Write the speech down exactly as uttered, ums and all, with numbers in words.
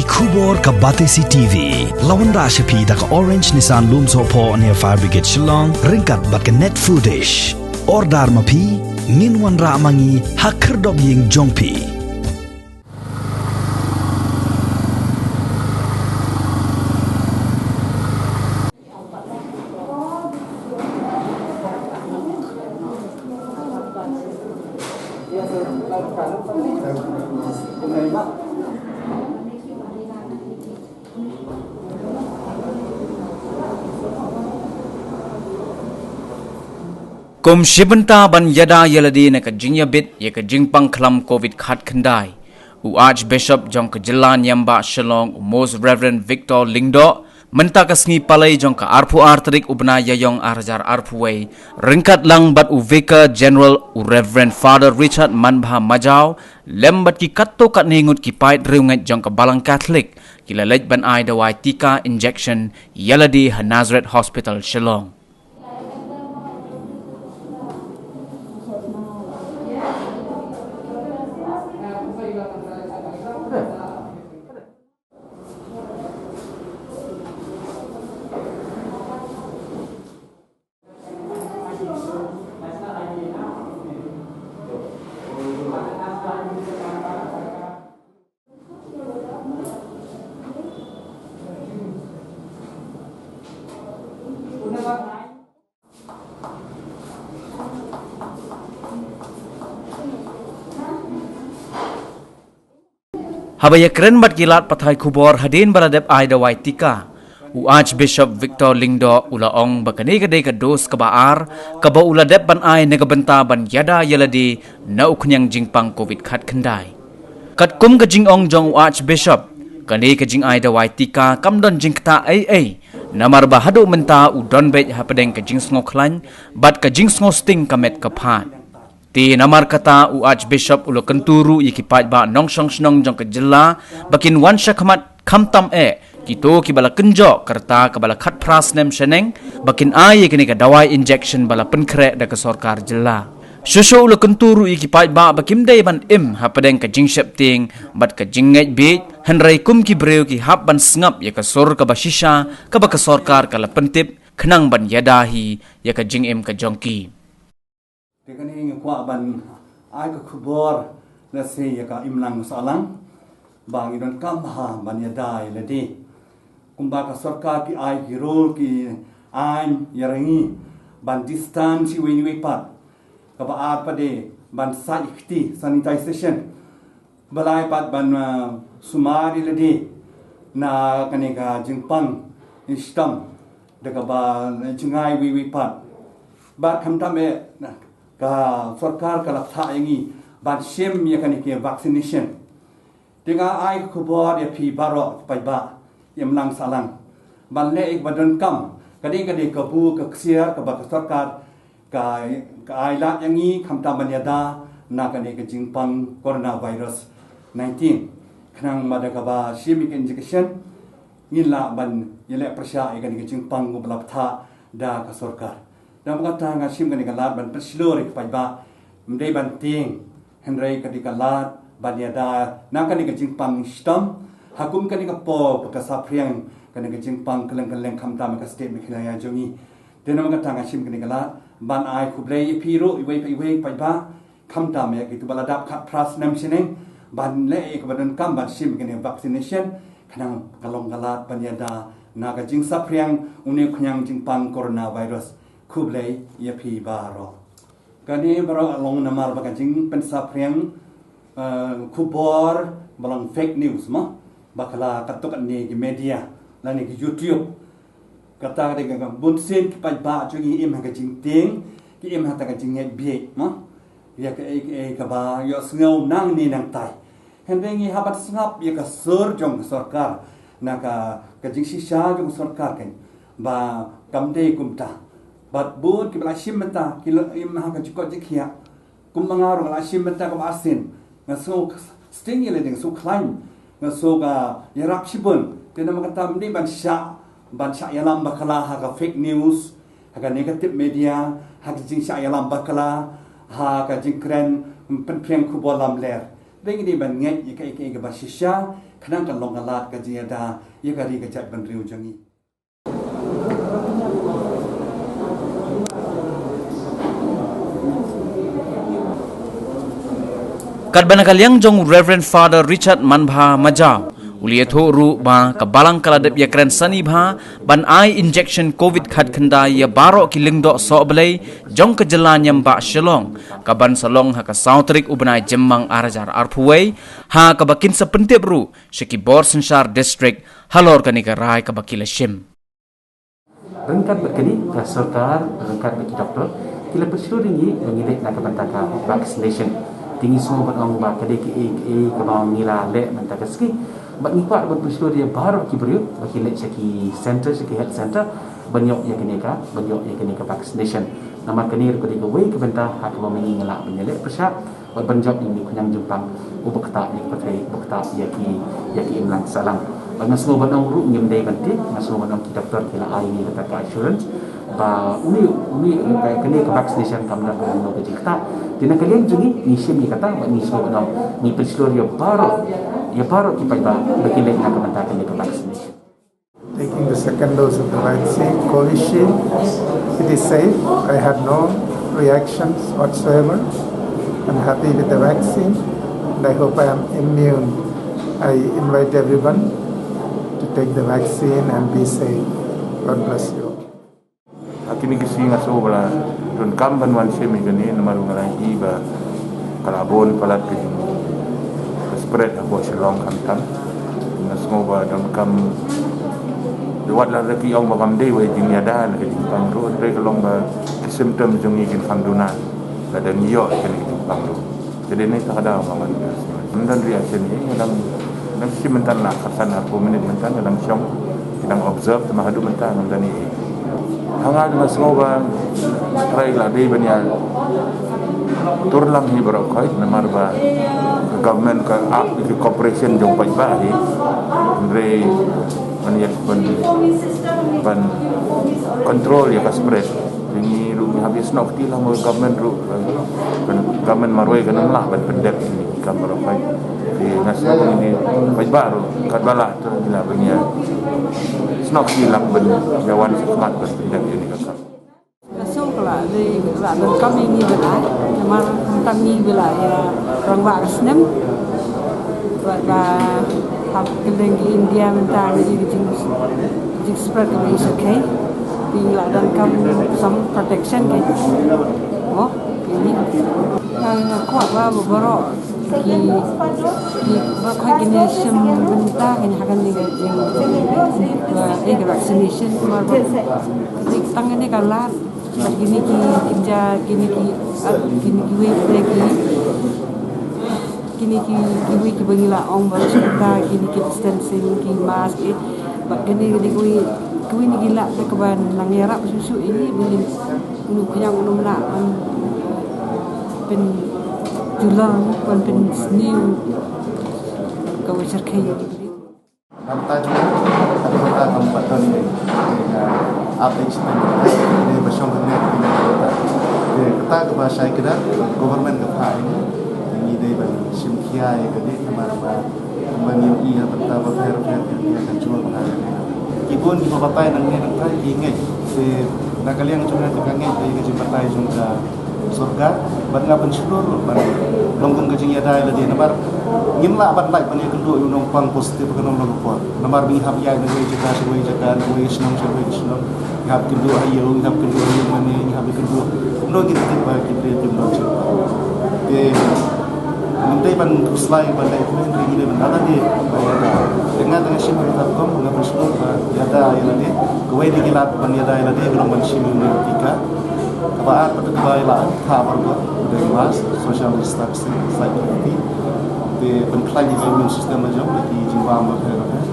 Khubor ka Batesi T V la wanrah sha phi da ka Orange Nissan Lumsohphoh near Fire Brigade Shillong, ryngkat bad ka Net Foodish. Order ma phi, ngin wanrah ma ngi ha khyrdop ïing jong phi. Kum shi bynta ban ïada ïa lade na ka jingïabit ïa ka jingpang khlam covid khatkhyndai, u Archbishop jong ka jylla niam bah Shillong, u Most Reverend Victor Lyngdoh, mynta ka sngi Palei jong ka arphew ar tarik u bnai Ïaïong ar hajar arphew wei, ryngkat lang bad u Vicar General, u Reverend Father Richard Manbha Majaw, lem bad ki katto katne ngut ki paid riewngeit jong ka Balang Katholik, ki la leit ban ai dawai tika injection ïa lade ha Nazareth Hospital Shillong. Haba ïakren bad ki lad pathai khubor hadien ba la dep ai dawai tika, u Archbishop Victor Lyngdoh u la ong ba kane ka dei ka dos kaba ar kaba u la dep ban ai na ka bynta ban ïada ïa lade na u khñiang jingpang covid khatkhyndai. Katkum ka jingong jong u Archbishop, kane ka jingai dawai tika kam don jingktah ei ei, namar ba haduh mynta u don beit hapdeng ka jingsngewkhlaiñ bad ka jingsngewsting ka met ka phad. Te namar kata u Archbishop u la kyntu ruh ïa ki paidbah nongshong shnong jong ka jylla ba kin wan shakhmat khamtam eh kito kiba la kynjoh ka rta kaba la khatphra snem shaneng ba kin ai ïa kane ka dawai injection ba la pynkhreh da ka sorkar jylla. Shuh shuh u la kyntu ruh ïa ki paidbah ba kim dei ban im hapdeng ka jingsheptieng bad ka jingngeit bieit, hynrei kum ki briew ki hap ban sngap ïa ka sur kaba shisha kaba ka sorkar ka la pyntip khnang ban ïada hi ïa ka jingim ka jong ki. Te kane ngi kwah ban ai ka khubor lehse ïa ka imlang sahlang ba ngi donkam bha ban ïada ïa lade. Kumba ka sorkar ki ai ki rule ki aiñ ïa ngi ban distance iwei na iwei pat. Kaba ar pat de ban sait kti, sanitization. Ba lai pat ban, uh, sumar ïa lade na kane ka jingpang shitom da kaba jngai iwei iwei pat. Bad khamtam eh ka sorkar ka la phah ïa ngi ban shim ïa kane ka vaccination. Te nga ai ka khubor ïa phi baroh paidbah, imlang sahlang, ban leh ïa kaba donkam. Ka dei, ka dei kabu ka ksiar kaba ka sorkar ka, ka ai lad ïa ngi khamtam ban ïada na kane ka jingpang coronavirus nineteen. Khnang ba da kaba shim ïa ka injection ngin lah ban ïaleh pyrshah ïa kane ka jingpang kaba la phah da ka sorkar. Namar kata nga shim kane ka lad ban pynshlur ïa ki paidbah, ym dei ban tieng, hynrei ka dei ka lad ban ïada na kane ka jingpang shitom ha kum kane ka por ba ka saphriang kane ka jingpang kylleng kylleng khamtam ka state Meghalaya jong ngi. Te namar kata nga shim kane ka lad ban ai khublei ïa phi ruh iwei pa iwei paidbah, khamtam ïa kito ba la dap khatphra snem shaneng ban leh ïa kaba donkam ban shim kane vaccination khnang ka long ka lad ban ïada na ka jingsaphriang une u khñiang jingpang coronavirus. Khublei ïa phi baroh. Kane baroh long namar ba ka jingpynsaphriang, eh, khubor ba long fake news mo, ba ka la katto katne ki media lane ki YouTube. Kata ka dei ka bunsien ki paidbah jong ngi im ha ka jingtieng, ki im ha kata ka jingngeit bieit mo. Ïa kaei kaei kaba ïohsngew nangne nangtai. Hynrei ngi hap ban sngap ïa ka sur jong ka sorkar, na ka, ka jingshisha jong ka sorkar kan ba kam dei kumta. Bad bun kiba la shim mynta ki la im ha ka jingkoit jingkhiah. Kum ma nga ruh nga la shim mynta ka ba sien. Nga sngew sting ïa lade, nga sngew khlaiñ, nga sngew ka ïarap shibun. Te namar kata ym dei ban shah, ban shah ïalam bakla ha ka fake news, ha ka negative media, ha ka jingshah ïalam bakla, ha ka jingkren pynphriang khubor lamler. Te ngi dei ban ngeit ïa kaei kaei kaba shisha, khnang kan long ka lad ka jingïada ïa ka ri ka jaitbynriew jong ngi. Katba na ka liang jong u Reverend Father Richard Manbha Majaw, u la ïathuh ruh ba ka balang ka la dep ïakren sani bha ban ai injection covid khatkhyndai ïa baroh ki lyngdoh sohblei jong ka jylla niam bah Shillong, kaban sa long ha ka saw tarik u bnai Jymmang ar hajar arphew wei, ha kaba kin sa pyntip ruh sha ki bor synshar district halor kane ka rai kaba ki la shim. Ryngkat bad kane ka sorkar, ryngkat bad ki doktor, ki la pynshlur ïa ngi ba ngin leit na ka bynta ka vaccination. Te ngi sngew ban ong ba ka dei kaei kaei kaba ngi la leh mynta ka sngi. Bad ngi kwah ban pynshlur ïa baroh ki briew ba kin leit sha ki center, sha ki health center, ban ïoh ïa kane ka, ban ïoh ïa kane ka vaccination. Namar kane ruh ka dei kawei ka bynta ha kaba ma ngi ngi lah ban ïaleh pyrshah bad ban jop ïa une u khñiang jingpang uba ktah ïa ki pyrthei, uba ktah ïa ki, ïa ki imlang sahlang. Bad nga sngew ban ong ruh ngim dei ban tieng, nga sngew ban ong ki doktor ki la ai ïa ngi kata ka assurance ba une, une, kane ka vaccination kam don kano kano ka jingktah. Te na ka liang jong ngi ngi shim ïa kata bad ngi sngew ban ong ngi pynshlur ïa baroh, ïa baroh ki paidbah ba kin leit na ka bynta kane ka vaccination. Taking the second dose of the vaccine, Covishield, it is safe. I had no reactions whatsoever. I'm happy with the vaccine and I hope I am immune. I invite everyone to take the vaccine and be safe. God bless you all. Ha kine ki sngi nga sngew ba la donkam ban wan shim ïa kane namar ba nga la ïohi ba ka la bun palat ka jing ka spread hapoh Shillong khamtam. Nga sngew ba donkam dei wat la da ki ong ba kam dei wei jingïada na ka jingpang ruh hynrei ka long ba ki symptom jong ngi kin kham duna lada ngi ïoh ïa kane ka jingpang ruh. Te dei ne kata ka daw nga wan ka sngewbha. Mynta ri action hi nga dang, dang shim mynta la khatsan arphew minit mynta nga dang shong, nga dang observe, te ma haduh mynta ngam dang ïohi. Ha nga nga sngew ba trai la dei ban ïa tur lang hi baroh khoit namar ba ka government ka ap ïa ki cooperation jong paidbah hi. Hynrei ban ïa ban, ban control ïa ka spread. Te ngi ruh ngi hap ïa snoh kti lang ba ka government ruh, eh, kan government marwei kan ym lah ban pyndep ïa kine ki kam baroh khoit. Te nga sngew ba ngi paidbah ruh katba lah te ngi lah ban ïa snoh kti lang ban ïa wan shakhmat ban pyndep ïa kine ki kam. Nga sngew ka la dei, ka la donkam ïa ngi ban ai namar mynta ngi ba la ïa rangbah ka snem. Bad ba hap kylleng ki India mynta ngi ka jing, jingspread kaba ïa shyrkhei. Te ngi la donkam some protection ka. Mo, ïa ngi. Nga, nga kwah ba, ba baroh ki, ki, baroh khoit kin ïa shim bynta kane ha kane ka jing, ba, eh, ka vaccination, ba, ba, tang kane ka lad. Bad kine ki, ki ja, kine ki, ah, kine kiwei de ki, kine ki, kiwei kiba ngi la ong ba shuh ta, kine ki distancing, ki mask, eh. Bad kine, kine kiwei, kiwei ne ki lad te kaba nang ïarap shuh shuh ïa ngi, ba ngin, uno u khñiang uno u mnah, ban pynjulor, ban pynsniew, kaba shyrkhei ïa ngi. Nangta jong nga, ka dei kata kam pat don dei. Dei nga ap dei shiteng dei ba shong kane dei kata. Dei kata kaba shai kdar, government ka phah ïa ngi. Dei ngi dei ban shim khia ïa ka dei namar ba ban ïohi ïa bynta bapher bapher ïa ka jua bha. Ki bun kiba batai nangne nangta ki ngeit. Dei na ka liang jong nga ka ngeit dei ka jingbatai jong ka sorkar, bad nga pynshlur ruh ban long kum ka jingïada ïa lade namar ngim lah ban lait ban ïakynduh ïa u nongpang positive ha ka nongdong ka por. Namar ba ngi hap ïaid na kawei jaka sha kawei jaka, na kawei ka shnong sha kawei ka shnong. Ngi hap kynduh ha ïew, ngi hap kynduh ha ïew mane, ngi hap ïakynduh. Kumno ngin tip ba ki briew kim don sha ka. Te ngim dei ban khuslai ban lait kumne, hynrei ngi dei ban da lade ban ïada. Te nga tang nga shim ha kata ka rukom, nga pynshlur ba ïada ïa lade. Kawei na ki lad ban ïada ïa lade ka long ban shim ïa une u tika. Kaba ar pat kaba ïa la thah baroh, u dei mask, social distancing, site fifty. Te pynkhlaiñ ïa ka immune system la jong da ki jingbam bapher bapher.